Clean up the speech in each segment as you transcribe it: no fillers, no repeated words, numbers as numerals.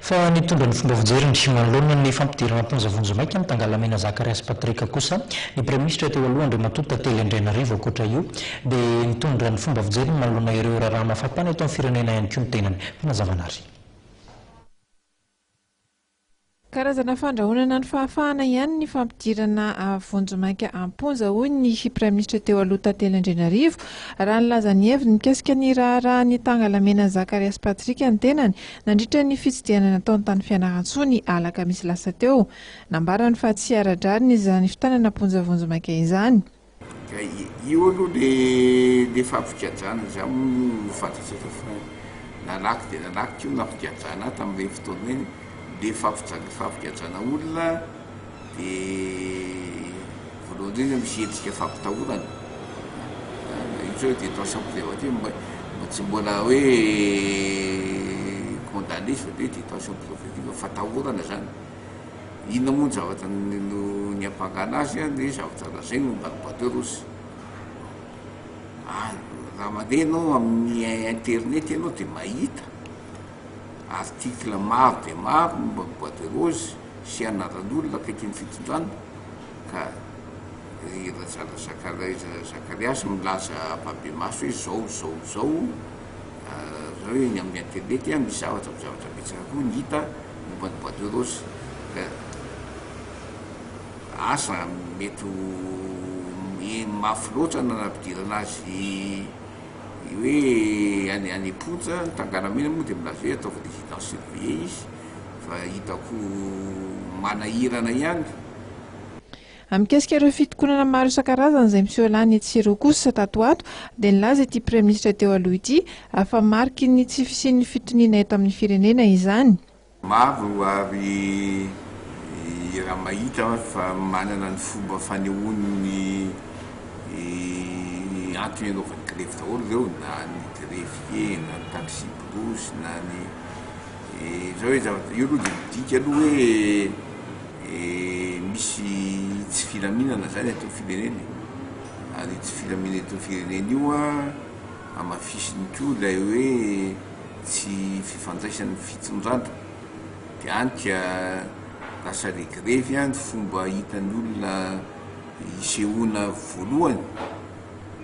Fa nitondra ny fomba fijeriny manoloana ny fampidirana am-ponja vonjimaika ny Tangalamena Zakariasy Patrick kosa ny Praiminisitra teo aloha Andriamatoa Tantely Andrianarivo. Ankoatra io dia nitondra ny fomba fijeriny manoloana ireo raharaha mafampana eto amin'ny firenena ihany koa ny tenany. Fanazavana ary. Karazana fandrahonana ny fahafahana ihany ny fampidirana vonjimaika am-ponja, hoy ny Praiminisitra teo aloha Tantely Andrianarivo, raha nilaza ny heviny mikasika ny raharahan'ny Tangalamena Zakariasy Patrick ny tenany, nandritra ny fitsidihana nataony tany Fianarantsoa ny alakamisy lasa teo. Nambarany fa tsy ara-drariny izany fitanana am-ponja vonjimaika izany. Ka io aloha le le fampigajana za moa fantatsika fa nalaky dia nalaky koa nampigajana ahy tamin'ireny fotoana ireny, le fampigajana olona de voalohany indrindra misy hetsika fampitahorana, io zao détention préventive mba tsy mbola hoe condamné izy fa de hoe détention préventive, fatahorana zany. Inona moa ny zavatra no niampangana azy an, dia zavatra lazainy momba ny bois de rose. Ary raha mandeha ianao amin'ny internet ianao dia mahita article maro dia maro momba ny bois de rose sy anaran'olona akaikin'ny fitondrana ka ry Razala Zakariasy milaza ampahibemaso hoe zao zao zao Zao hoe eny amin'ny internet misy zavatra zavatra betsaka koa ny hita momba ny bois de rose ka asa mety ho mafy loatra ny nanampidirana azy hoe any any am-ponja, ny tangalamena moa dia milaza hoe ataovy résidence surveillée izy fa hitako manahirana ihany. Mikasika ireo fitokonana maro isan-karazany izay miseho lany etsy sy eroa kosa tato ho ato dia nilaza ity Praiminisitra teo aloha ity fa mariky ny tsy fisian'ny fitoniana eto amin'ny firenena izany. Maro ary raha mahita fa manana ny fomba fanehoany ny antony anaovany grevy daholo ireo na ny greffier na ny taxi-brousse na ny izao hoe zavatra io aloha dia midika aloha hoe Misy tsy filaminana zany eto amin'ny firenena e, ary io tsy filaminana eto amin'ny firenena io an, hamafisiny koa ilay hoe tsy fifandraisan'ny fitondrana, de any ka lasa le grevy an ny fomba hitan'ny olona hisehoana voalohany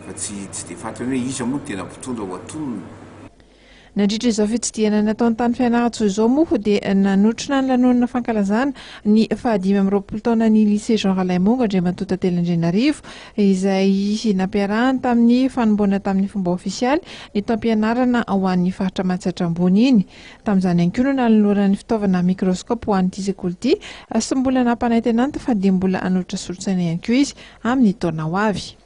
fa tsy tsy de fantany hoe iza moa no tena mpitondra ho antonona. Nandritra izao fitsidihana nataony tany Fianarantsoa izao moa dia nanotrona ny lanonana fankalazana ny faha-25 taonan'ny Lycée Jean Ralaimongo Andriamatoa Tantely Andrianarivo izay nampiarahany tamin'ny fanombohana tamin'ny fomba ofisialy ny taom-pianarana ho an'ny faritra Matsiatra Ambony iny. Tamin'izany ihany koa no nanolorany fitaovana microscope ho an'ity sekoly ity sy mbola nampanantenany fa dia mbola hanolotra solosaina ihany koa izy amin'ny taona ho avy.